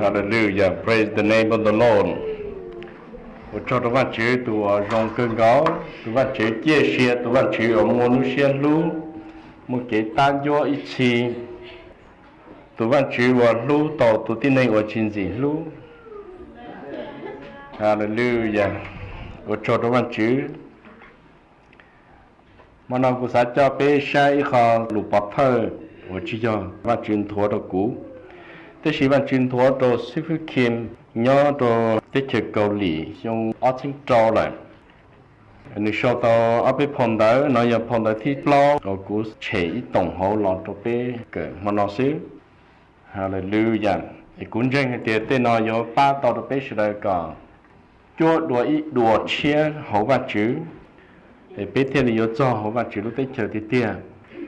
Hallelujah, praise the name of the Lord. Ua tsaug rau Vajtswv tus uas zoo kawg nkaus, tus Vajtswv ciaj sia, tus Vajtswv uas muaj lub siab hlub, muaj kev tab ncuab ib txhis, tus Vajtswv uas hlub tau tus tib neeg uas tsis ntxim hlub. Hallelujah, ua tsaug rau Vajtswv. Hmo no kuv xav coj peb saib ib qho lus pov thawj uas tsis yog Vajtswv nthuav rau kuv, tab sis Vajtswv nthuav rau xib fwb Kim nyob rau teb chaws Kaus Lim xyoo ob txhiab rau lawm. Nws sau tau ob peb phau ntawv, no yog phau ntawv thib plaub uas kuv tshem ib toom hauv los rau peb kawm hmo no xwb. Hallelujah. Es kuv ntseeg hais tias tej no yuav pab tau rau peb sawv daws kom cuab dua ib dua tshiab hauv Vajtswv, es peb thiaj li yuav txog hauv Vajtswv lub teb chaws tiag tiag.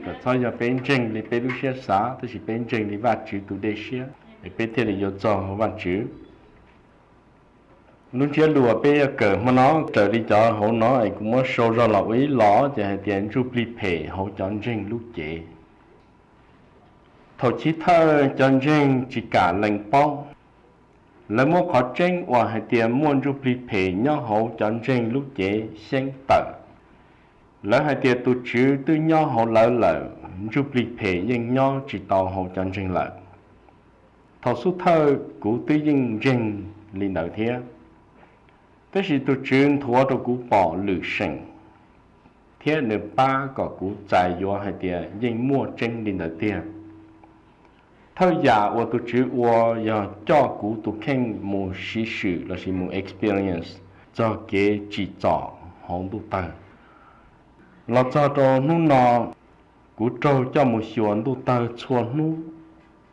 Kom txhob yog peb ntseeg li peb lub siab xav, tab sis peb ntseeg li Vajtswv tus dej siab, es peb thiaj li yuav txog hauv Vajtswv. Lub ntsiab lus uas peb yuav kawm hmo no raws li cov hauv no es kuv muab sau zog los ua ib los ces hais tias ntsuj plig phem hauv cov ntseeg lub cev. Thaum chiv thawj cov ntseeg tsis kam lees paub, lawv muab qhov tseeb uas hais tias muaj ntsuj plig phem nyob hauv cov ntseeg lub cev xyeeb tawm. Lawv hais tias tus Tswv twb nyob hauv lawv lawm, ntsuj plig phem yeej nyob tsis tau hauv cov ntseeg lawm. Thaum xub thawj kuv twb yeej ntseeg li ntawd thiab, tab sis tus Tswv nthuav rau kuv pom lwm seem, thiab nws pab kom kuv txais yuav hais tias yeej muaj tseeb li ntawd tiag. Thawj yam uas tus Tswv ua yog coj kuv tus kheej mus siv swm lossis mus experience txog kev tsim txom hauv ntuj tawg. Los txog rau hnub no, kuv raug coj mus xyuas ntuj tawg txhua hnub,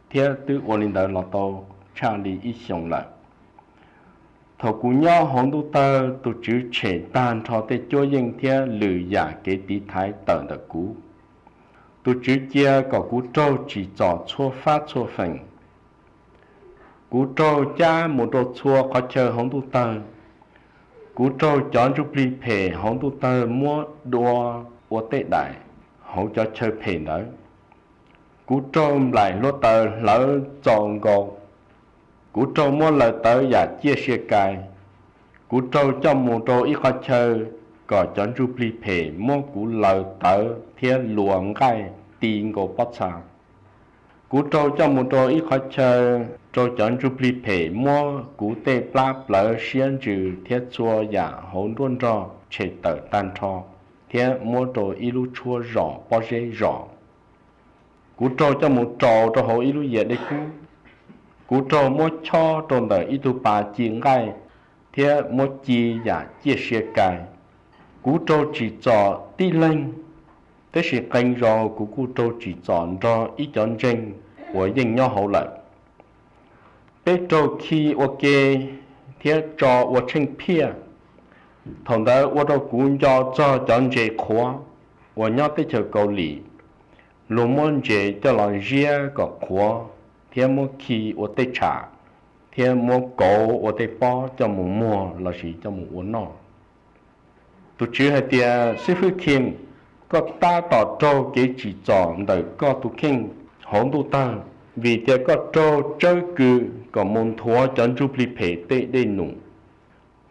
thiab twb ua li ntawd los tau tshaj li ib xyoos lawm. Thaum kuv nyob hauv ntuj tawg, tus Tswv tshem tag nrho tej cuab yeej thiab lwm yam kev tiv thaiv tawm ntawm kuv. Tus Tswv cia kom kuv raug tsim txom txhua fab txhua feem. Kuv raug cab mus rau txhua qhov chaw hauv ntuj tawg. Kuv raug cov ntsuj plig phem hauv ntuj tawg muab dua ua tej daim hauv cov chaw phem ntawd. Kuv raug nplaim hluav taws hlawv txaus nkaus. Kuv raug muab laws tawv yam ciaj sia kais. Kuv raug coj mus rau ib qhov chaw kom cov ntsuj plig phem muab kuv laws tawv thiab luas nqaij ti nkaus pob txha. Kuv raug coj mus rau ib qhov chaw rau cov ntsuj plig phem muab kuv tej plab plawv siab ntsws thiab txhua yam hauv nruab nrog tshem tawm tag nrho thiab muab rau ib lub tshuab zom pob zeb zom. Kuv raug coj mus rau rau hauv ib lub yias dej kub. Kuv raug muab chob rau ntawm ib tug pas ci nqaij thiab muab ci yam ciaj sia kais. Kuv raug tsim txom tib leeg, tab sis qee zaus kuv kuj raug tsim txom nrog ib cov ntseeg uas yeej nyob hauv lawm. Peb raug khi ua ke thiab tso ua tsheej phiaj. Thaum ntawd ua rau kuv nco txog cov ntses qhuav uas nyob teb chaws Kaus Lim. Luag muab ntses coj los ziab kom qhuav thiab muab khi ua tej tsham thiab muab kauv ua tej pob coj mus muag lossis coj mus ua noj. Tus Tswv hais tias, Xib fwb Kim, koj tab tom raug kev tsim txom ntawm koj tus kheej hauv ntuj tawg, vim tias koj raug tsawb kws kom mus nthuav cov ntsuj plig phem tej dej num.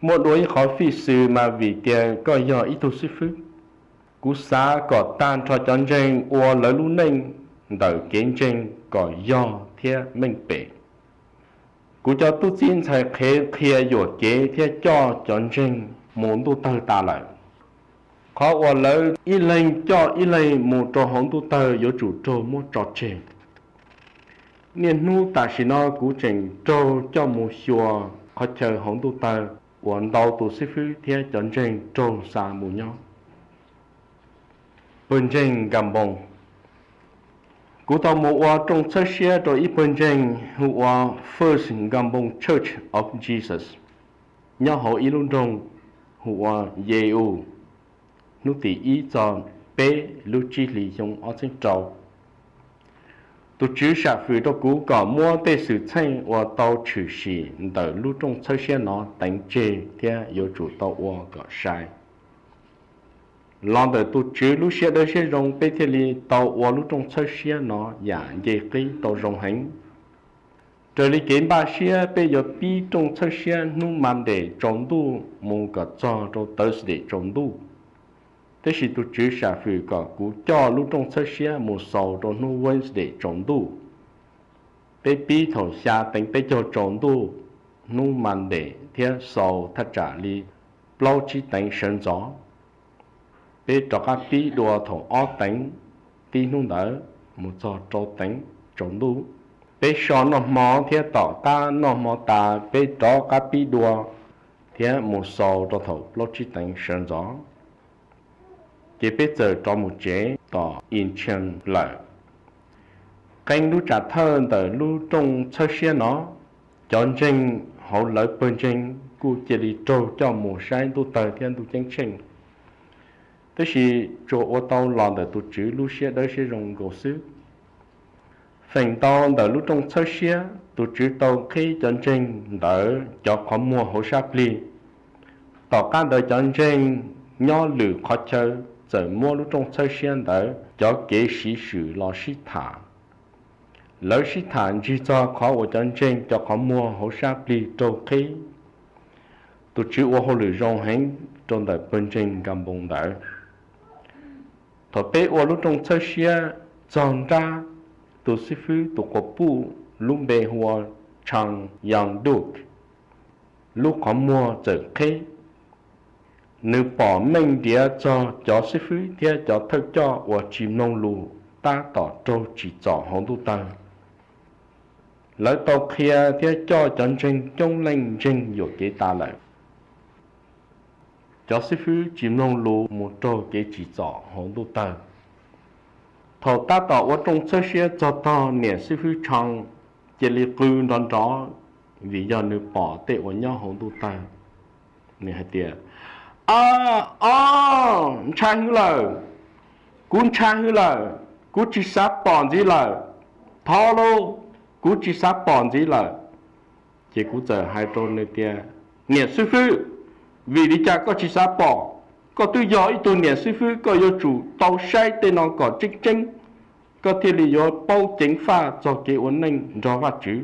Muaj dua ib qhov fij xws mas vim tias koj yog ib tug xib fwb. Kuv xav kom tag nrho cov ntseeg ua lawv lub neej ntawm kev ntseeg kom yog thiab meej pem. Kuv cov tub txib ntxhais qhev qhia yuam kev thiab coj cov ntseeg mus ntuj tawg tas lawm. Qhov uas lawv ib leeg coj ib leeg mus rau hauv ntuj tawg yuav tsum raug muab tso tseg. Niaj hnub tam sim no kuv tseem raug coj mus xyuas qhov chaw hauv ntuj tawg uas ntau tus xib fwb thiab cov ntseeg raug xa mus nyob. Pawg ntseeg Nkas Npoo. Kuv tau mus ua rooj txhawb siab rau ib pawg ntseeg hu ua First Nkas Npoo Church of Jesus nyob hauv ib lub nroog hu ua Ye U, hnub tim ib txog peb lub tsib hlis xyoo ob txhiab rau. Tus Tswv sam fwm rau kuv kom muab tej xwm txheej uas tau tshwm sim ntawm lub rooj txhawb siab no teev tseg thiab yuav tsum tau ua kom sai. Los ntawm tus Tswv lub siab dawb siab zoo peb thiaj li tau ua lub rooj txhawb siab no yam nce qib tau zoo heev. Raws li kev npaj siab peb yuav pib rooj txhawb siab hnub Monday tsaus ntuj mus kom txog rau Thursday tsaus ntuj. Tab sis tus Tswv sam fwm kom kuv coj lub rooj txhawb siab mus xaus rau hnub Wednesday tsaus ntuj. Peb pib thaum xya teev peb caug tsaus ntuj hnub Monday thiab xaus thaj tsam li plaub tsib teev sawv ntxov. Peb rov qab pib dua thaum ob teev tib hnub ntawd mus txog rau teev tsaus ntuj. Peb so noj hmo thiab tom qab noj hmo tas peb rov qab pib dua thiab mus xaus rau thaum plaub tsib teev sawv ntxov. Ces peb txawm rov mus tsev tom Incheon lawm. Qee lub tsam thawj ntawm lub rooj txhawb siab no, cov ntseeg hauv lawv pawg ntseeg kuj cia li raug coj mus saib ntuj tawg thiab ntuj ceeb tsheej, tab sis tsuas ua tau los ntawm tus Tswv lub siab dawb siab zoo nkaus xwb. Feem ntau ntawm lub rooj txhawb siab, tus Tswv tau qhib cov ntseeg ntawd cov qhov muag hauv sab plig. Tom qab ntawd cov ntseeg nyob lwm qhov chaw txawm muab lub rooj txhawb siab ntawd cov kev siv swm los sib tham. Lawv sib tham ntsig txog qhov uas cov ntseeg cov qhov muag hauv sab plig raug qhib. Tus Tswv ua hauj lwm zoo heev rau ntawm pawg ntseeg Nkapoos ntawd. Thaum peb ua lub rooj txhawb siab txog nrab, tus xib fwb tus quas puj lub npe hu ua Chang Yong Duk, lub qhov muag txawm qhib. Nws pom meej ntiav txog cov xib fwb thiab cov thawj coj uas tsis mloog lus tab tom raug tsim txom hauv ntuj tawg. Lawv tau qhia thiab coj cov ntseeg coob leej ntseeg yuam kev tas lawm. Cov xib fwb tsis mloog lus mus raug kev tsim txom hauv ntuj tawg. Thaum tab tom ua rooj txhawb siab txog tog, niam xib fwb Chang cia li qw nrov nrov vim yog nws pom tej uas nyob hauv ntuj tawg. Nws hais tias, Ab, ob, ntshai hwv lawm! Kuv ntshai hwv lawm! Kuv tsis xav pom ntxiv lawm! Thov lauj, kuv tsis xav pom ntxiv lawm! Ces kuv txawm hais rau nws tias, Niam xib fwb, vim li cas koj tsis xav pom? Koj twb yog ib tug niam xib fwb, koj yuav tsum tau saib tej no kom tseeb tseeb, koj thiaj li yuav paub ceev faj txog kev ua neej nrog Vajtswv.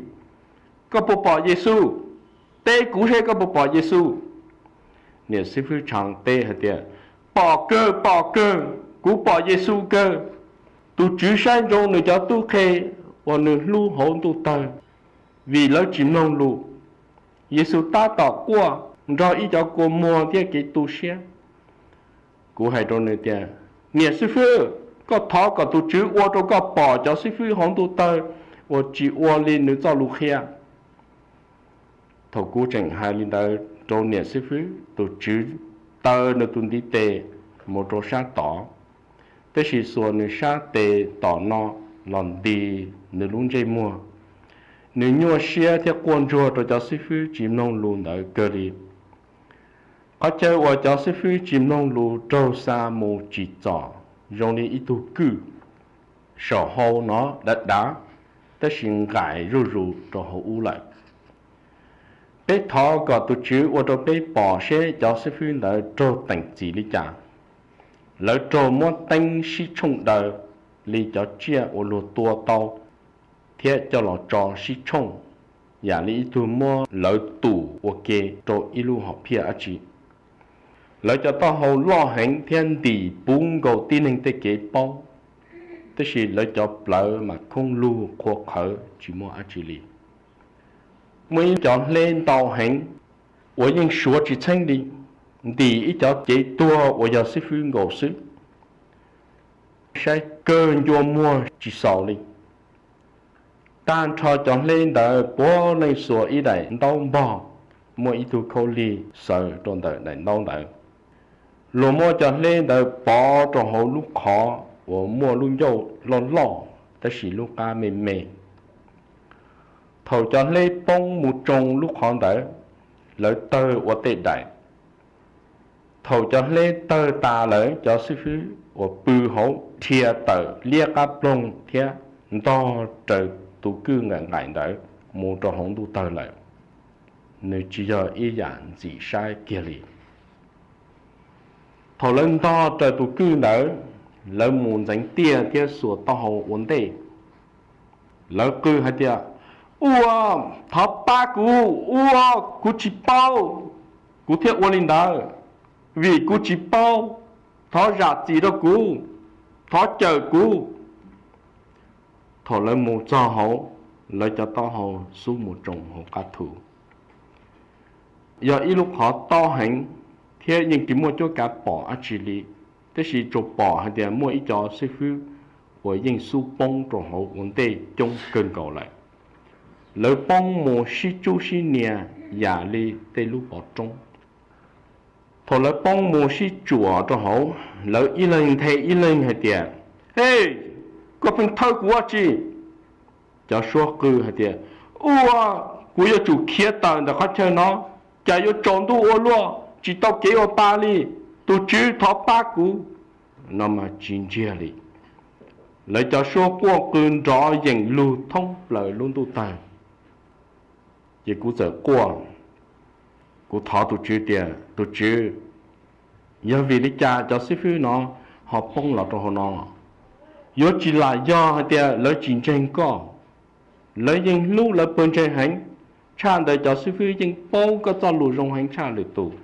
Koj puas pom Yexus? Teb kuv seb koj puas pom Yexus. Niam xib fwb Chang teb hais tias, Pom kawg, pom kawg, kuv pom Yexus kawg. Tus Tswv saib ntsoov nws cov tub qhe uas nws hlub hauv ntuj tawg, vim lawv tsis mloog lus. Yexus tab tom quaj nrog ib cov kua muag thiab kev tu siab. Kuv hais rau nws tias, Niam xib fwb, koj thov kom tus Tswv ua rau koj pom cov xib fwb hauv ntuj tawg uas tsis ua li nws txoj lus qhia. Thaum kuv tseem hais li ntawd rau niam xib fwb, tus Tswv taw nws tus ntiv tes mus rau sab tod, tab sis xuas nws sab tes tom no los ntis nws lub ntsej muag. Nws nyuaj siab thiab quaj ntsuag rau cov xib fwb tsis mloog lus ntawd kawg li. Qhov chaw uas cov xib fwb tsis mloog lus raug xa mus tsim txom zoo li ib tug kwj, saum hau no dav dav, tab sis nqaim zuj zus rau hauv ub lawm. Peb thov kom tus Tswv ua rau peb pom seb cov xib fwb ntawd raug teem txim li cas. Lawv raug muab teeb sib tshooj daws li cov tsiaj uas luag tua tau thiab coj los tso sib tshooj, yam li ib tug muab lawv tum ua ke rau ib lub hom phiaj dab tsi. Lawv cov taub hau loj heev thiab ntim puv nkaus tib neeg tej kev paub, tab sis lawv cov plawv mas khoob lug qhuav qhawv tsis muaj dab tsi li. Muaj ib cov hleb ntau heev uas yeej suav tsis txheeb li, ntim ib cov cev tuag uas yog xib fwb nkaus xwb, saib kawg ncua muag tsis xaus li. Tag nrho cov hleb ntawd puav leej xuas ib daim ntaub npog, muaj ib tug khaub lig xaws rau ntawm daim ntaub ntawd. Luag muab cov hleb ntawd pov rau hauv lub qhov uas muaj lub ncauj loj loj tab sis lub qab me me. Thaum cov hleb poob mus tsoo lub qhov ntawd, lawv tawg ua tej daim. Thaum cov hleb tawg tas lawm, cov xib fwb uas pw hauv dhia tawm liab qab ploog thiab ntog raws tus kwj nqaim nqaim ntawd mus rau hauv ntuj tawg lawm. Nws tsis yog ib yam ntxim saib kiag li. Thaum lawv ntog raws tus kwj ntawd, lawv mus ntxeev tiaj thiab xuas taub hau ua ntej. Lawv qw hais tias, Ua, thov pab kuv, ua, kuv tsis paub, kuv thiaj ua li ntawd, vim kuv tsis paub, thov zam txim rau kuv, thov cawm kuv. Thaum lawv mus txog hauv, lawv cov taub hau xub mus tsoo hauv qab thu. Yog ib lub qhov tob heev thiab yeej tsis muaj cuab kav pom dab tsi li, tab sis tsuas pom hais tias muaj ib co xib fwb uas yeej xub poob rau hauv ua ntej coob kawg nkaus lawm. Lawv poob mus sib tsub sib nias yam li tej lub pov roob. Thaum lawv poob mus sib tsuam rau hauv, lawv ib leeg nthe ib leeg hais tias, Hej, koj pheej thawb kuv ua tsi? Cov suab qw hais tias, Ua, kuv yuav tsum khiav tawm ntawm qhov chaw no, cas yuav tsaus ntuj ua luaj tsis tau kev ua pa li. Tus tswv thov pab kuv. No mas tsis ntsiag li. Lawv cov suab quaj qw nrov yees lug thoob plaws lub ntuj tawg. Ces kuv txawm quaj, kuv thov tus tswv tias, Tus tswv, yog vim li cas cov xib fwb no ho poob los rau hauv no? Yuav tsis lam yog hais tias lawv tsis ntseeg koj. Lawv yeej hlub lawv pawg ntseeg heev, tshaj ntawd cov xib fwb yeej paub koj txoj lus zoo heev tshaj lwm tus.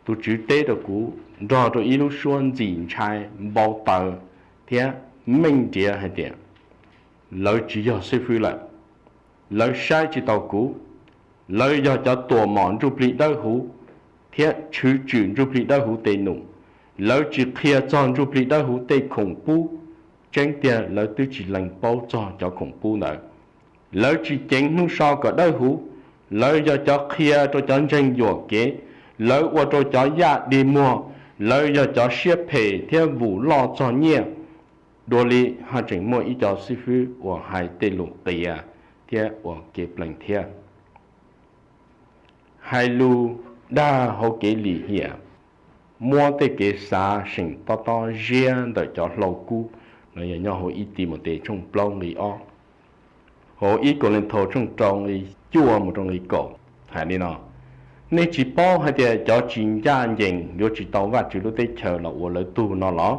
Tus tswv teb rau kuv nrog rau ib lub suab ntxim ntshai npau taws thiab meej nriav hais tias, Lawv tsis yog xib fwb lawm. Lawv saib tsis taus kuv. Lawv yog cov tuam mom ntsuj plig dawb huv thiab tshwm tswm ntsuj plig dawb huv tej num. Lawv tsis qhia txog ntsuj plig dawb huv tej khoom pub. Tseeb tiag lawv twb tsis lees paub txog cov khoom pub ntawd. Lawv tsis ceev hnub so kom dawb huv. Lawv yog cov qhia rau cov ntseeg yuam kev. Lawv ua rau cov yaj dig muag. Lawv yog cov siab phem thiab vum loj txog nyiaj. Dua li haj tseem muaj ib co xib fwb uas hais tej lus qias thiab ua kev plees thiab. Hais lus dag hauv kev lim hiam, muab tej kev xav seem tob tob ziab ntawm cov hlau kub. No yog nyob hauv ib Timautes tshooj plaub nqi ob, hauv ib Kauleethaus tshooj rau nqi cuaj mus rau nqi kaum, hais li no: Nej tsis paub hais tias cov tsis ncaj ncees yuav tsis tau Vajtswv lub teb chaws los ua lawv tug no los?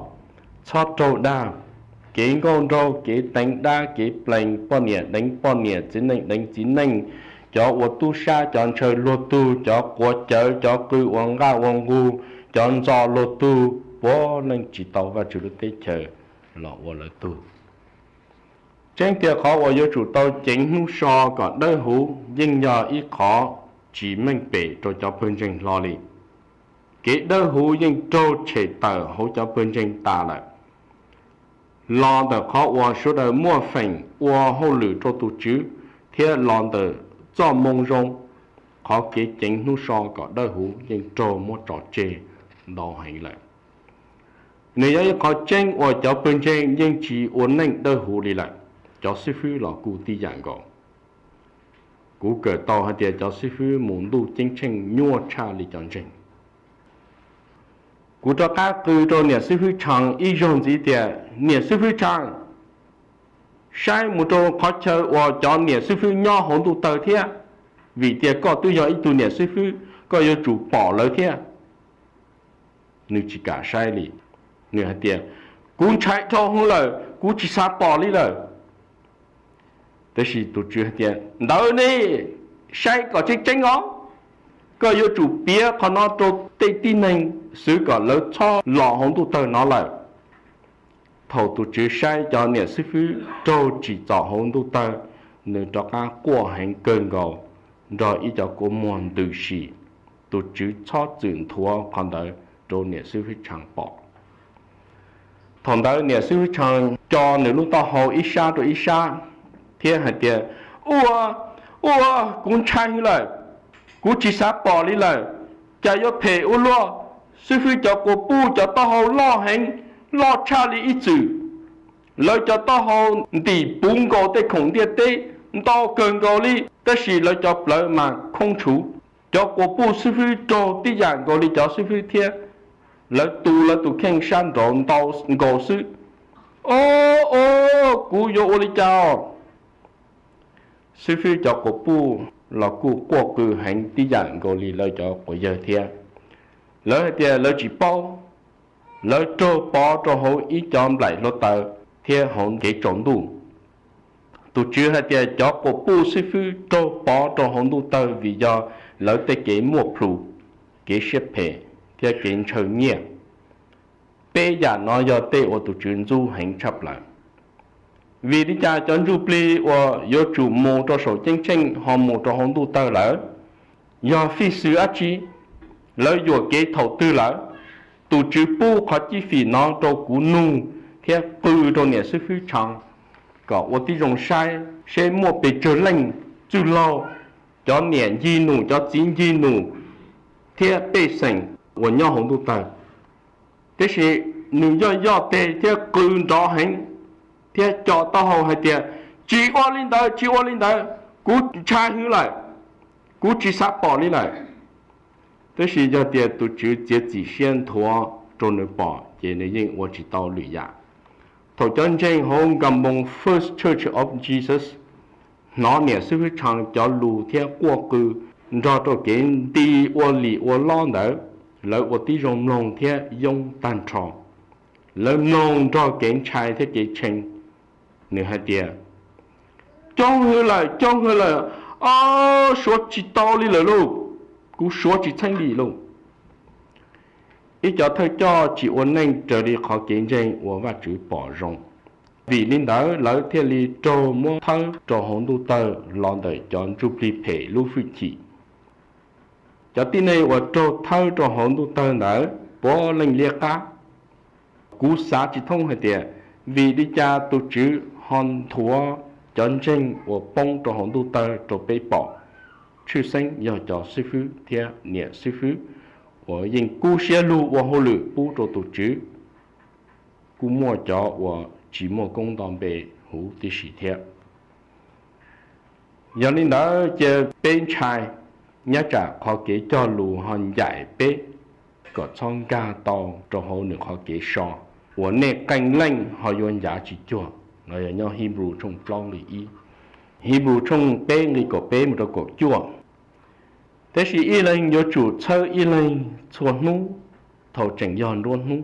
Txhob raug dag. Kev nkauj nraug, kev teev dab, kev plees, poj niam deev poj niam, txiv neej deev txiv neej, cov ua tub sab, cov ntshaw luag tug, cov quav cawv, cov qw ua nqaj ua nqug, cov ntxo luag tug, puav leej tsis tau Vajtswv lub teb chaws los ua lawv tug. Tseeb tiag qhov uas yuav tsum tau ceev hnub so kom dawb huv yeej yog ib qhov tsis meej pem rau cov pawg ntseeg hlo li. Kev dawb huv yeej raug tshem tawm hauv cov pawg ntseeg tas lawm. Los ntawm qhov uas sawv daws muaj feem ua hauj lwm rau tus Tswv thiab los ntawm txoj moo zoo, qhov kev ceev hnub so kom dawb huv yeej raug muab tso tseg ntau heev lawm. Nws yog ib qhov tseeb uas cov pawg ntseeg yeej tsis ua neej dawb huv li lawm, cov xib fwb los kuj tib yam nkaus. Kuv kawm tau hais tias cov xib fwb mus ntuj ceeb tsheej nyuaj tshaj li cov ntseeg. Kuv rov qab qw rau niam xib fwb Tshee ib zaug ntxiv tias, Niam xib fwb Tshee, saib mus rau qhov chaw uas cov niam xib fwb nyob hauv ntuj tawg thiab, vim tias koj twb yog ib tug niam xib fwb, koj yuav tsum pom lawv thiab. Nws tsis kam saib li. Nws hais tias, Kuv ntshai dhau hwv lawm, kuv tsis xav pom li lawm. Tab sis tus Tswv hais tias, Ntawd ne, saib kom tseeb tseeb os. Koj yuav tsum piav qhov no rau tej tib neeg xwv kom lawv txhob los hauv ntuj tawg no lawm. Thaum tus Tswv saib cov niam xib fwb raug tsim txom hauv ntuj tawg, nws rov qab quaj heev kawg nkaus, nrog ib co kua muag ntws si. Tus Tswv txhob txwm nthuav qhov ntawd rau niam xib fwb Tshee pom. Thaum ntawd niam xib fwb Tshee co nws lub taub hau ib sab rau ib sab thiab hais tias, Ua, ua, kuv ntshai lawm, kuv tsis xav pom li lawm. Cas yuav phem ua luaj, xib fwb cov quas puj cov taub hau loj heev, loj tshaj li ib txwm. Lawv cov taub hau ntim puv nkaus tej khoom ntiaj teb ntau kawg nkaus li, tab sis lawv cov plawv mas khoob tshuv. Cov quas puj xib fwb raug tib yam nkaus li cov xib fwb thiab. Lawv tu lawv tus kheej sab nraud ntau nkaus xwb. O, o, kuv yuav ua li cas? Xib fwb cov quas puj los kuj quaj qw heev tib yam nkaus li lawv cov quas yawg thiab. Lawv hais tias lawv tsis paub. Lawv raug pov rau hauv ib co nplaim hluav taws thiab hauv kev tsaus ntuj. Tus Tswv hais tias cov quas puj xib fwb raug pov rau hauv ntuj tawg vim yog lawv tej kev muaj plhus, kev siab phem, thiab kev ntshaw nyiaj. Peb yam no yog tej uas tus Tswv ntxub heev tshaj plaws. Vim li cas cov ntsuj plig uas yuav tsum mus rau saum ceeb tsheej ho mus rau hauv ntuj tawg lawm? Yog fij xwm dab tsi? Lawv yuam kev thaum twg lawm? Tus Tswv pub qhov cib fim no rau kuv nug thiab qw rau niam xib fwb Tshee kom ua tib zoo saib seb muaj pes tsawg leej txwj laug, cov niam ncig num, cov txiv ncig num, thiab pej xeem uas nyob hauv ntuj tawg. Tiam sis nws yoj yoj tes thiab qw nrov heev thiab co taub hau hais tias, Tsis ua li ntawd, tsis ua li ntawd, kuv ntshai heev lawm, kuv tsis xav pom li lawm. Tiam sis yog tias tus Tswv txiav txim siab nthuav rau nws pom ces nws yeej ua tsis tau lwm yam. Thaum cov ntseeg hauv Nkamboo First Church of Jesus hnov niam xib fwb Tshee cov lus thiab quaj qw nrog rau kev nti ua lim ua lob ntawd, lawv ua tib zoo mloog thiab yoob tag nrho. Lawv mloog nrog kev ntshai thiab kev tshee. Nws hais tias, Coob heev lawm, coob heev lawm, o, suav tsis tau li lawm lauj, kuv suav tsis txheeb li lauj. Ib cov thawj coj tsis ua neej raws li qhov kev ntseeg uas Vajtswv pom zoo. Vim li ntawd lawv thiaj li raug muab thawb rau hauv ntuj tawg los ntawm cov ntsuj plig phem lub hwj chim. Cov tib neeg uas raug thawb rau hauv ntuj tawg ntawd puav leej liab qab. Kuv xav tsis thoob hais tias vim li cas tus Tswv ho nthuav cov ntseeg uas poob rau hauv ntuj tawg rau peb pom, tshwj xeeb yog cov xib fwb thiab niam xib fwb uas yeej kub siab lug ua hauj lwm pub rau tus Tswv. Kuj muaj cov uas tsis muaj koob nto npe huv tib si thiab. Yog li ntawd ces peb ntshai, nyob tsam qhov kev cog lus ho ncaim peb kom txhob nkag tau rau hauv nws qhov kev so uas nej qee leej ho yuav ncav tsis cuag. No yog nyob Hebrew tshooj plaub nqi ib, Hebrew tshooj peb nqi kaum peb mus rau kaum cuaj. Tiam sis ib leeg yuav tsum txhawb ib leeg txhua hnub thaum tseem yog nruab hnub,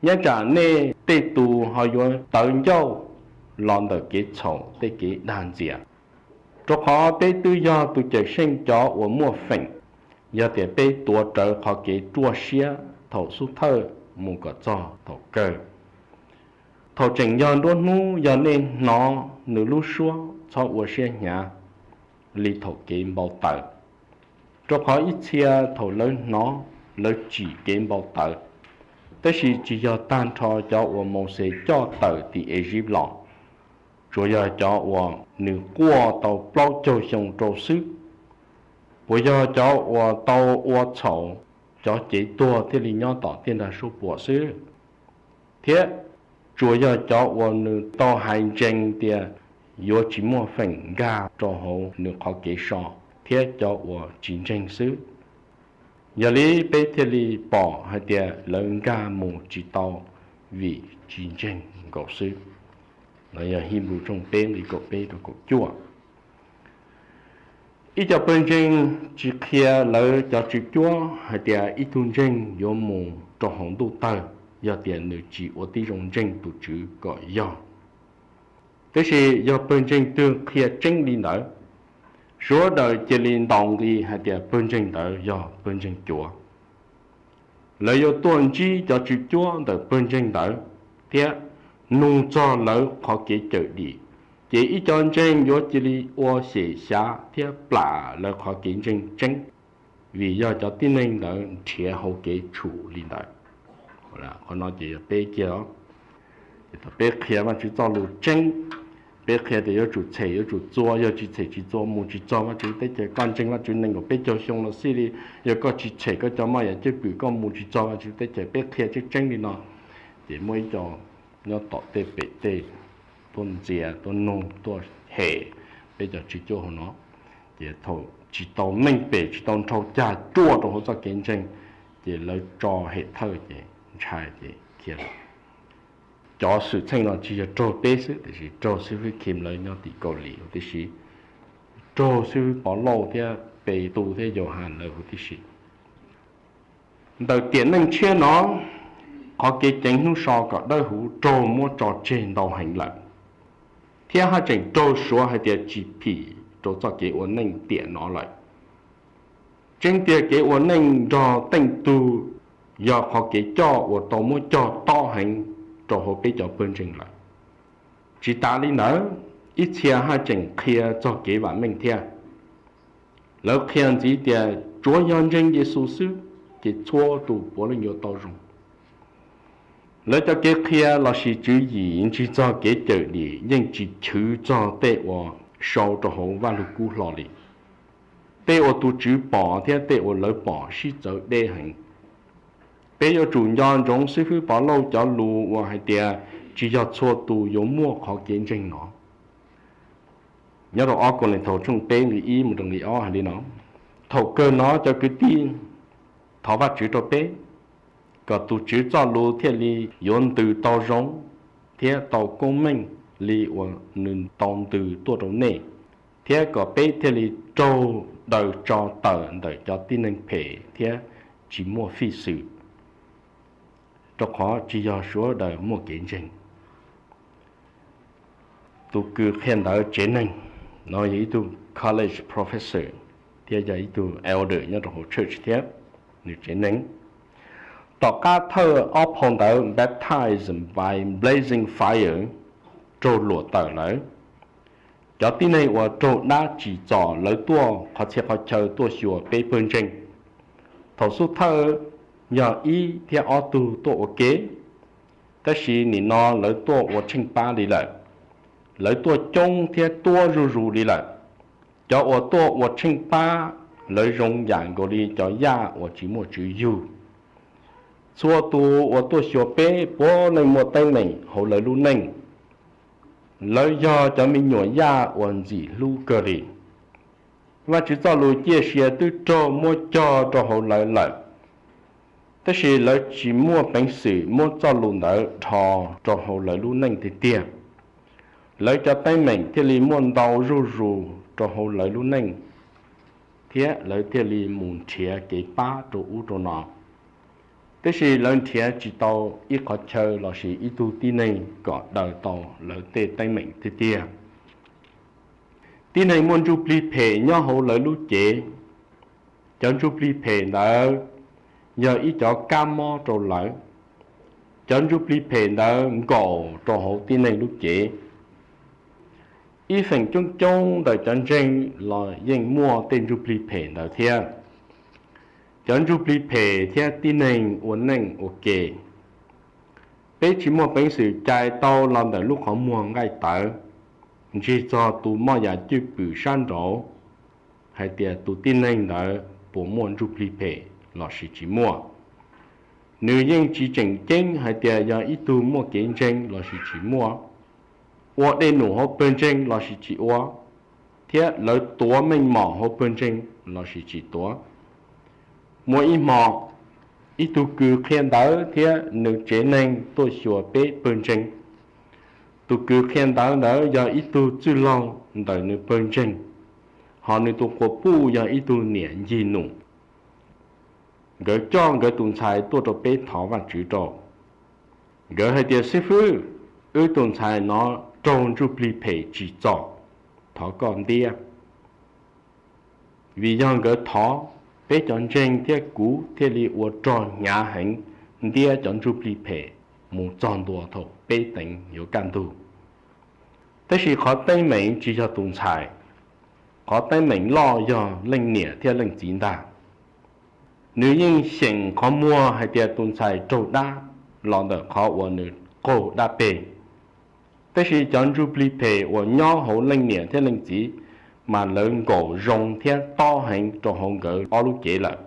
nyob tsam nej tej tus ho yuav tawv ncauj los ntawm kev txhaum tej kev dag ntxias. Rau qhov peb twb yog tus Cawm Seej cov uas muaj feem, yog tias peb tuav rawv qhov kev ruaj siab thaum xub thawj mus kom txog thaum kawg. Thaum tseem yog nruab hnub yog nej hnov nws lub suab txhob ua siab hnyav li thaum kev npau taws. Rau qhov ib txhia thaum lawv hnov, lawv tsim kev npau taws, tab sis tsis yog tag nrho cov uas Mauxes coj tawm tim Ezip los, tsuas yog cov uas nws quaj tau plaub caug xyoo rau xwb. Puas yog cov uas tau ua txhaum cov cev tuag thiaj li nyob tom tiaj nrag suab puam xwb? Thiab tsuas yog cov uas nws tau hais ntsees tias yuav tsis muaj feem nkag rau hauv nws qhov kev so thiab cov uas tsis ntseeg xwb. Yog li peb thiaj li pom hais tias lawv nkag mus tsis tau vim tsis ntseeg nkaus xwb. No yog Hebrew tshooj peb nqi kaum peb rau kaum cuaj. Ib co pawg ntseeg tsis qhia lawv cov tswv cuab hais tias ib tug ntseeg yuav mus rau hauv ntuj tawg yog tias nws tsis ua tib zoo ntseeg tus Tswv kom yog. Tiam sis yog pawg ntseeg twg qhia tseeb li ntawd, sawv daws cia li ntaus nqi hais tias pawg ntseeg ntawd yog pawg ntseeg cuav. Lawv yuav tuaj ntsib cov tswv cuab ntawm pawg ntseeg ntawd thiab nug txog lawv qhov kev cawm dim, ces ib co ntseeg yuav cia li ua xyem xyav thiab plam lawv qhov kev ntseeg tseeb, vim yog cov tib neeg ntawd nrhiav hauv kev tshum li ntawd. Qhov no ces yog peb kiag os. Ces thaum peb qhia Vajtswv txoj lus tseeb, peb qhia tias yuav tsum tshem yuav tsum txua, yog tsis tshem tsis txua mus tsis txog Vajtswv teb chaws. Koj ntseeg Vajtswv nees nkaum peb caug xyoo los xij li, yog koj tsis tshem koj cov moj yam cwj pwm koj mus tsis txog Vajtswv teb chaws. Peb qhia tseeb tseeb li no, ces muaj ib co nyob tom tej pem tej tuaj ntxias tuaj nug tuaj hem peb cov tswv cuab hauv no. Ces thaum tsis tau meej pem tsis tau nrhau cag ruaj rau hauv txoj kev ntseeg, ces lawv tso hem thawj ces ntshai ces khiav lawm. Cov xwm txheej no tsis yog raug peb xwb tiam sis raug xib fwb Kim lawv nyob tim Kaus Lim huv tib si, raug xib fwb Pov Lauj thiab Petus thiab Yauhas lawv huv tib si. Ntawm tiam neej tshiab no, qhov kev ceev hnub so kom dawb huv raug muab tso tseg ntau heev lawm. thiab haj tseem raug suav hais tias tsis phim rau txoj kev ua neej tiam no lawm. Tseeb tiag kev ua neej nrog teej tug yog qhov kev coj uas tau muab cog tob heev rau hauv peb cov pawg ntseeg lawm. Tsis tas li ntawd, ib txhia haj tseem qhia txog kev vam meej thiab. Lawv qhia ntxiv tias tsuav yog ntseeg Yexus xwb ces txhua tus puav leej yuav tau zoo. Lawv cov kev qhia lossis tswv yim ntsig txog kev cawm dim yeej tsis chwv txog tej uas sau rau hauv Vajluskub hlo li. Tej uas tus Tswv pom thiab tej uas lawv pom sib txawv deb heev. Peb yuav tsum nco ntsoov xib fwb Pov Lauj cov lus uas hais tias tsis yog txhua tus yuav muaj qhov kev ntseeg no. Nyob rau ob Kauleethaus tshooj peb nqe ib mus rau nqe ob hais li no: Thaum kawg no cov kwv tij, thov Vajtswv rau peb, kom tus Tswv txoj lus thiaj li yuav ntws tau zoo thiab tau koob meej li uas nws tau ntws tuaj rau nej, thiab kom peb thiaj li raug daws tso tawm ntawm cov tib neeg phem thiab tsis muaj fij xwm, rau qhov tsis yog sawv daws muaj kev ntseeg. Tus kws qhia ntawv tsev neeg no yog ib tug college professor thiab yog ib tug elder nyob rau hauv church thiab. Nws tsev neeg, tom qab thawj ob phau ntawv Baptized by Blazing Fire raug luam tawm lawm, cov tib neeg uas raug dab tsim txom lawv tuaj qhov txhia qhov chaw tuaj xyuas peb pawg ntseeg. Thaum xub thawj yog ib thiab ob tug tuaj ua ke, tab sis nim no lawv tuaj ua tsheej pab li lawm. Lawv tuaj coob thiab tuab zuj zus li lawm. Cov uas tuaj ua tsheej pab, lawv zoo yam nkaus li cov yaj uas tsis muaj tswv yug. Txhua tus uas tuaj xyuas peb puav leej muaj teeb meem hauv lawv lub neej. Lawv yog cov me nyuam yaj uas ntxim hlub kawg li. Vajtswv txoj lus ciaj sia twb raug muab cog rau hauv lawv lawm, tab sis lawv tsis muaj peev xwm muab txoj lus ntawd dhos rau hauv lawv lub neej tiag tiag. Lawv cov teeb meem thiaj li muaj ntau zuj zus rau hauv lawv lub neej, thiab lawv thiaj li mus nrhiav kev pab rau ub rau no. Tab sis lawv nrhiav tsis tau ib qhov chaw lossis ib tug tib neeg kom daws tau lawv tej teeb meem tiag tiag. Tib neeg muaj ntsuj plig phem nyob hauv lawv lub cev. Cov ntsuj plig phem ntawd yog ib cov kab mob rau lawv. Cov ntsuj plig phem ntawd nkaum rau hauv tib neeg lub cev. Ib feem coob coob ntawm cov ntseeg los yeej muaj tej ntsuj plig phem ntawd thiab. Cov ntsuj plig phem thiab tib neeg ua neej ua ke. Peb tsis muaj peev xwm cais tau los ntawm lub qhov muag nqaij tawv, ntsig txog tus moj yam cwj pwm sab nraud hais tias tus tib neeg ntawd puas muaj ntsuj plig phem lossis tsis muaj. Nws yeej tsis tseem ceeb hais tias yog ib tug muaj kev ntseeg lossis tsis muaj, ua dej num hauv pawg ntseeg lossis tsis ua, thiab lawv tuav meej mom hauv pawg ntseeg lossis tsis tuav. Muaj ib hmo, ib tug kws qhia ntawv thiab nws tsev neeg tuaj xyuas peb pawg ntseeg. Tus kws qhia ntawv ntawd yog ib tug txwj laug ntawm nws pawg ntseeg, hos nws tus quas puj yog ib tug niam ncig num. Nkawd coj nkawd tus ntxhais tuaj rau peb thov Vajtswv rau. Nkawd hais tias, Xib fwb, wb tus ntxhais no raug ntsuj plig phem tsim txom, thov koj ntiab. Vim yog nkawd thov, peb cov ntseeg thiab kuv thiaj li ua rog hnyav heev ntiab cov ntsuj plig phem mus txog ntua thaum peb teev yuav kaj ntug. Tab sis qhov teeb meem tsis yog tus ntxhais, qhov teeb meem loj yog leej niam thiab leej txiv ntag. Nws yeej xyeem qhov muag hais tias tus ntxhais raug dab los ntawm qhov uas nws qaug dab peg. Tab sis cov ntsuj plig phem uas nyob hauv leej niam thiab leej txiv mas lawv nkaum zoo thiab tob heev rau hauv nkawd ob lub cev lawm.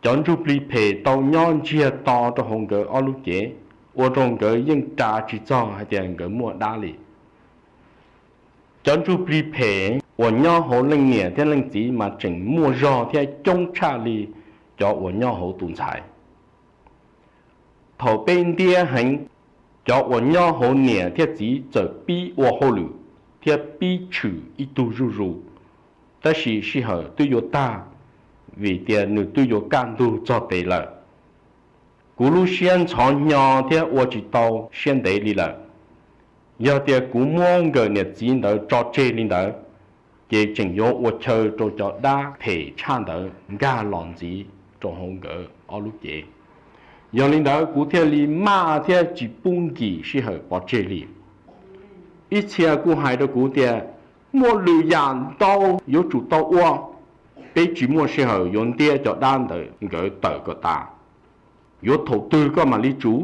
Cov ntsuj plig phem tau nyob ntsiag to rau hauv nkawd ob lub cev, ua rau nkawd yeej ras tsis txog hais tias nkawd muaj dab li. Cov ntsuj plig phem uas nyob hauv leej niam thiab leej txiv mas tseem muaj zog thiab coob tshaj li cov uas nyob hauv tus ntxhais. Thaum peb ntiab heev, cov uas nyob hauv niam thiab txiv txawm pib ua hauj lwm thiab pib tshwm ib tug zuj zus, tab sis sij hawm twb yuav tag, vim tias nws twb yuav kaj ntug txog tes lawm. Kuv lub siab ntxhov hnyo thiab ua tsis tau siab ntev li lawm. Yog tias kuv muab nkawm niam txiv ntawd tso tseg li ntawd, ces tseem yuav ua chaw rau cov dab phem tshaj ntawd nkag los ntxiv rau hauv nkawd ob lub cev. Yog li ntawd kuv thiaj li maj thiab tsis pub nkim sij hawm pov tseg li. Ib txhia kuj hais rau kuv tias, muaj lwm yam ntau yuav tsum tau ua, peb tsis muaj sij hawm yuav ntiab cov dab ntawd nkawd tawm kom tas. Yuav thaum twg koj mam li tsum?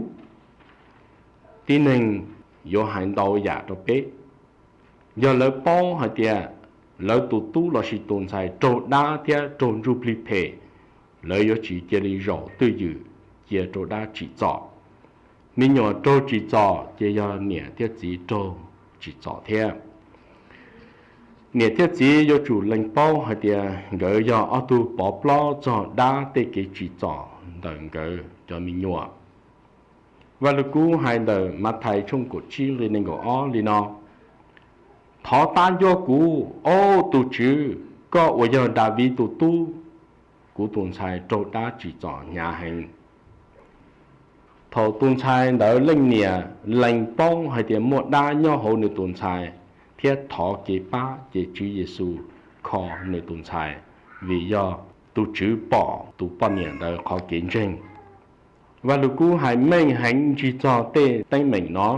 Tib neeg yuav hais ntau yam rau peb. Yog lawv paub hais tias lawv tus tub lossis tus ntxhais raug dab thiab raug ntsuj plig phem, lawv yuav tsis cia li zaum twj ywm cia rau dab tsim txom. Me nyuam raug tsim txom ces yog niam thiab txiv raug tsim txom thiab. Niam thiab txiv yuav tsum lees paub hais tias nkawd yog ob tug pov plaub txog dab tej kev tsim txom ntawm nkawd cov me nyuam. Vaj Lug Kub hais ntawm Mathais tshooj kaum tsib nqe nees nkaum ob li no: Thov tab ncuab kuv, au tus Tswv, koj uas yog Daviv tus tub, kuv tus ntxhais raug dab tsim txom hnyav heev. Thaum tus ntxhais ntawd leej niam lees paub hais tias muaj dab nyob hauv nws tus ntxhais thiab thov kev pab, ces Tswv Yexus kho nws tus ntxhais, vim yog tus Tswv pom tus poj niam ntawd qhov kev ntseeg. Vaj Lug Kub hais meej heev ntsig txog tej teeb meem no.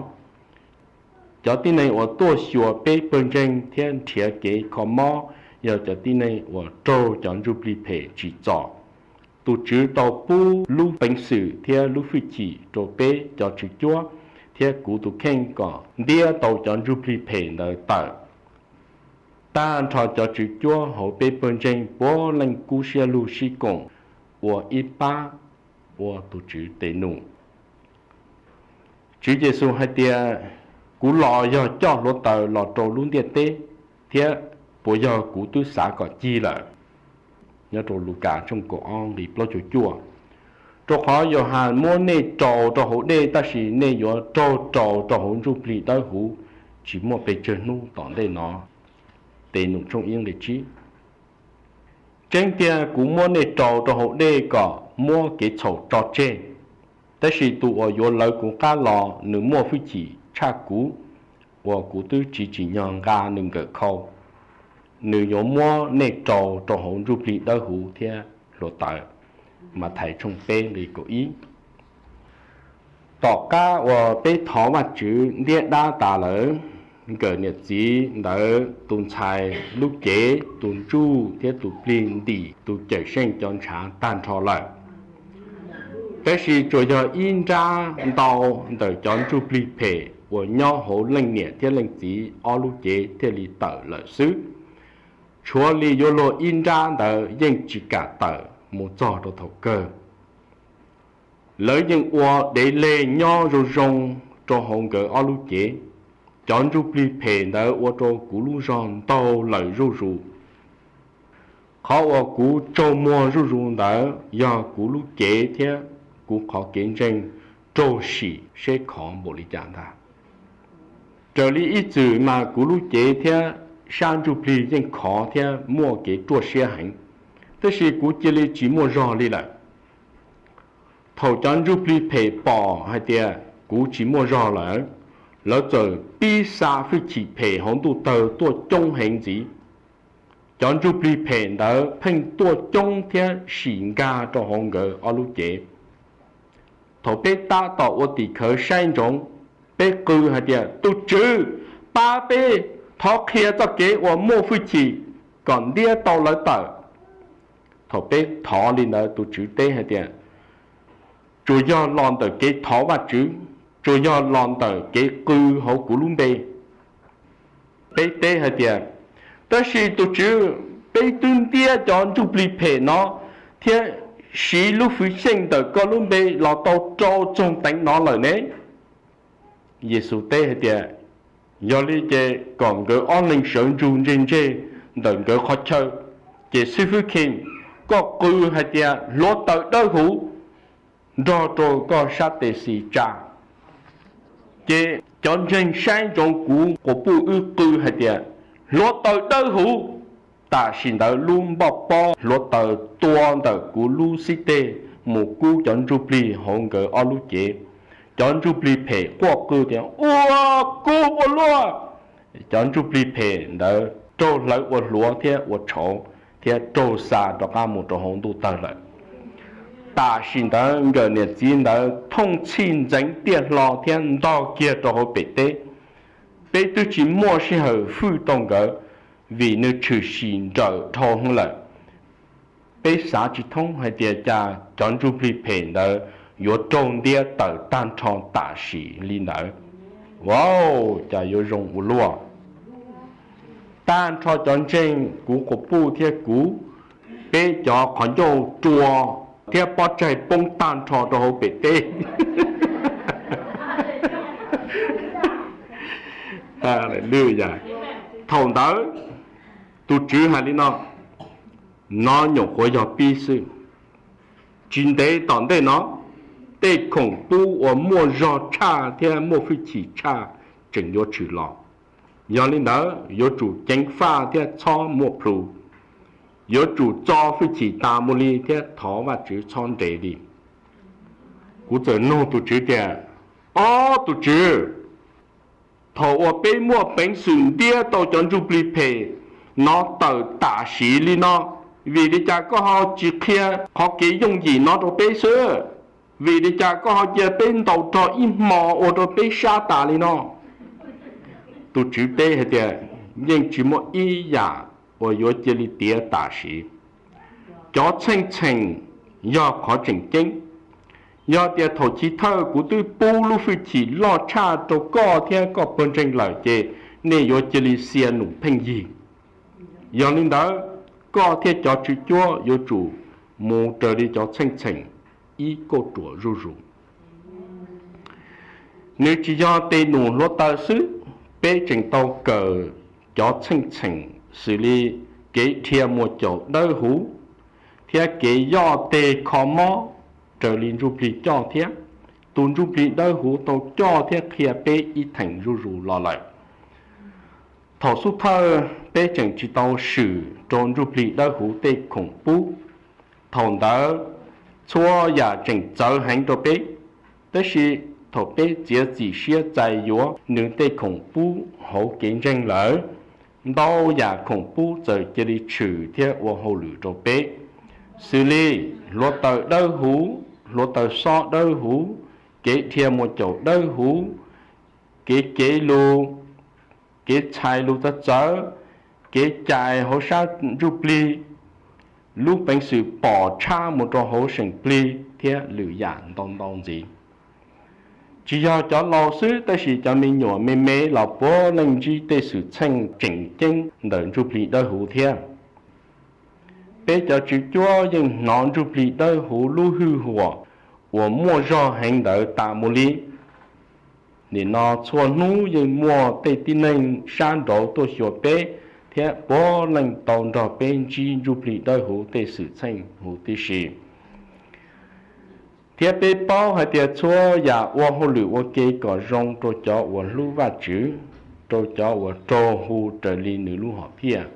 Cov tib neeg uas tuaj xyuas peb pawg ntseeg thiab nrhiav kev kho mob yog cov tib neeg uas raug cov ntsuj plig phem tsim txom. Tus Tswv tau pub lub peev xwm thiab lub hwj chim rau peb cov tswv cuab thiab kuv tus kheej kom ntiab tau cov ntsuj plig phem ntawd tawm. Tag nrho cov tswv cuab hauv peb pawg ntseeg puav leej kub siab lug sib koom ua ib pab ua tus Tswv tes num. Tswv Yexus hais tias, kuv los yog coj hluav taws los rau lub ntiaj teb, thiab puas yog kuv twb xav kom cig lawm? Nyob rau Lukas tshooj kaum ob nqe plaub caug cuaj. Rau qhov Yauhas muab nej rau rau hauv dej, tab sis nej yuav raug rau rau hauv ntsuj plig dawb huv tsis muaj pes tsawg hnub tom ntej no. Tes num tshooj ib nqe tsib. Tseeb tiag, kuv muab nej rau rau hauv dej kom muab kev txhaum tso tseg, tab sis tus uas yuav lawv kuv qab los nws muaj hwj chim tshaj kuv, uas kuv twb tsis tsim nyog nqa nws nkawm khau. Nws yuav muab nej rau rau hauv ntsuj plig dawb huv thiab hluav taws. Mathais tshooj peb nqe kaum ib. Tom qab uas peb thov Vajtswv ntiab dab tas lawm, nkawm niam txiv ntawd tus ntxhais lub cev, tus ntsuj thiab tus plig ntim tus Cawmseej cov ntshav tag nrho lawm. Tab sis tsuas yog ib nrab ntau ntawm cov ntsuj plig phem uas nyob hauv leej niam thiab leej txiv ob lub cev thiaj li tawm lawm xwb. Tshuav li yuav luag ib nrab ntawd yeej tsis kam tawm mus txog rau thaum kawg. Lawv yeej ua dev leg nyob zoo zoo rau hauv nkawd ob lub cev. Cov ntsuj plig phem ntawd ua rau kuv lub zog ntaug lawm zuj zus. Qhov uas kuv tsaug muag zuj zus ntawd yog kuv lub cev thiab kuv qhov kev ntseeg raug sim seb khov npaum li cas ntag. Raws li ib txwm mas kuv lub cev thiab sab ntsuj plig yeej khov thiab muaj kev ruaj siab heev, tab sis kuv cia li tsis muaj zog li lawm. Thaum cov ntsuj plig phem pom hais tias kuv tsis muaj zog lawm, lawv txawm pib xa hwj chim phem hauv ntuj tawg tuaj coob heev ntxiv. Cov ntsuj plig phem ntawd pheej tuaj coob thiab sim nkag rau hauv nkawd ob lub cev. Thaum peb tab tom ua tim khawv saib ntsoov, peb qw hais tias, Tus Tswv, pab peb, thov qhia txoj kev uas muaj hwj chim kom ntiab tau lawv tawm. Thaum peb thov li ntawd, tus Tswv teb hais tias, Tsuas yog los ntawm kev thov Vajtswv, tsuas yog los ntawm kev qw hauv kuv lub npe. Peb teb hais tias, Tab sis tus Tswv, peb twb ntiab cov ntsuj plig phem no thiab siv lub hwj xyeej ntawm koj lub npe los tau rau txog teev no lawm ne. Yexus teb hais tias, Yog li ces kom nkawd ob leeg sawv ntsug ntseg ntseg ntawm nkawd qhov chaw. Ces xib fwb Khees, koj qw hais tias, Hluav taws dawb huv, nrog rau koj sab tes xis tsa. Ces cov ntseeg saib ntsoov kuv quas puj wb qw hais tias, Hluav taws dawb huv! Tam sim ntawd lub npoj pob hluav taws tua ntawm kuv lub xib teg mus kub cov ntsuj plig hauv nkawd ob lub cev. Cov ntsuj plig phem quaj qw tias, Ua Kub ua luaj! Cov ntsuj plig phem ntawd raug hlawv ua hluav thiab ua tshauv thiab raug xa rov qab mus rau hauv ntuj tawg lawm. Tam sim ntawd nkawm niam txiv ntawd thooj txhij ntxeev tiaj hlo thiab ntog kiag rau hauv pem teb. Peb twb tsis muaj sij hawm hwj tau nkawd, vim nws tshwm sim nrawm dhau hwv lawm. Peb xav tsis thoob hais tias cas cov ntsuj plig phem ntawd yuav raug ntiab tawm tag nrho tam sim li ntawd. Ua, cas yuav zoo ua luaj! Tag nrho cov ntseeg, kuv quas puj thiab kuv, peb cov qhov ncauj rua thiab pob tsaig poob tag nrho rau hauv pem teb. Thaum ntawd tus Tswv hais li no: Nov nyuam qhuav yog pib xwb. Tsis ntev tom ntej no, tej khoom pub uas muaj zog tshaj thiab muaj hwj chim tshaj tseem yuav tshwm los. Yog li ntawd, yuav tsum ceev faj thiab txhob muaj plhus. Yuav tsum txo hwj chim tas mus li thiab thov Vajtswv txhob nres li. Kuv txawm nug tus Tswv tias, Ob tus Tswv, thaum uas peb muaj peev xwm ntiab tau cov ntsuj plig phem no tawm tam sim li no, vim li cas koj ho tsis qhia qhov kev yooj yim no rau peb xwb? Vim li cas koj ho cia peb ntaus rog ib hmo ua rau peb sab tas li no? Tus Tswv teb hais tias, Yeej tsis muaj ib yam uas yuav cia li tiav tam sim. Cov txheej txheem yog qhov tseem ceeb. Yog tias thaum chiv thawj kuv twb pub lub hwj chim loj tshaj rau koj thiab koj pawg ntseeg lawm ces nej yuav cia li xia num pheej yig. Yog li ntawd, koj thiab cov tswv cuab yuav tsum mus raws li cov txheej txheem ib kauj ruam zuj zus. Nws tsis yog tes num hluav taws xwb, peb tseem tau kawm cov txheej txheem xws li kev dhia muas caum dawb huv thiab kev yoj teg kho mob raws li ntsuj plig coj thiab. Tus ntsuj plig dawb huv tau coj thiab qhia peb ib theem zuj zus los lawm. Thaum xub thawj peb tseem tsis tau swm rau ntsuj plig dawb huv tej khoom pub. Thaum ntawd txhua yam tseem txawv heev rau peb, tab sis thaum peb txiav txim siab txais yuav nws tej khoom pub hauv kev ntseeg lawm, ntau yam khoom pub txawm cia li tshwm thiab ua hauj lwm rau peb, xws li hluav taws dawb huv, hluav taws xob dawb huv, kev dhia muas caum dawb huv, kev cev lus, kev txhais lus txawv txawv, kev cais hauv sab ntsuj plig, lub peev xwm pom tshab mus rau hauv seem plig thiab lwm yam ntau ntau ntxiv. Tsis yog cov laus xwb, tab sis cov me nyuam me me los puav leej ntsib tej xwm txheej tseem ceeb ntawm ntsuj plig dawb huv thiab. Peb cov tswv cuab yeej hnov ntsuj plig dawb huv lub hwj huam uas muaj zog heev ntawd tas mus li. Nim no txhua hnub yeej muaj tej tib neeg sab nraud tuaj xyuas peb, thiab puav leej tau nrog peb ntsib ntsuj plig dawb huv tej xwm txheej huv tib si. Thiab peb paub hais tias txhua yam ua hauj lwm ua ke kom zoo rau cov uas hlub Vajtswv, rau cov uas raug hu raws li nws lub hom phiaj.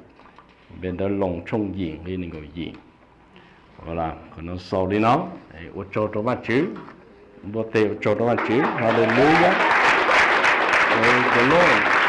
Npe ntawd Loos tshooj yim nqe nees nkaum yim. Qhov no xaus li no, ua tsaug rau Vajtswv, npuaj teg ua tsaug rau Vajtswv. Haleluya. Praise the Lord.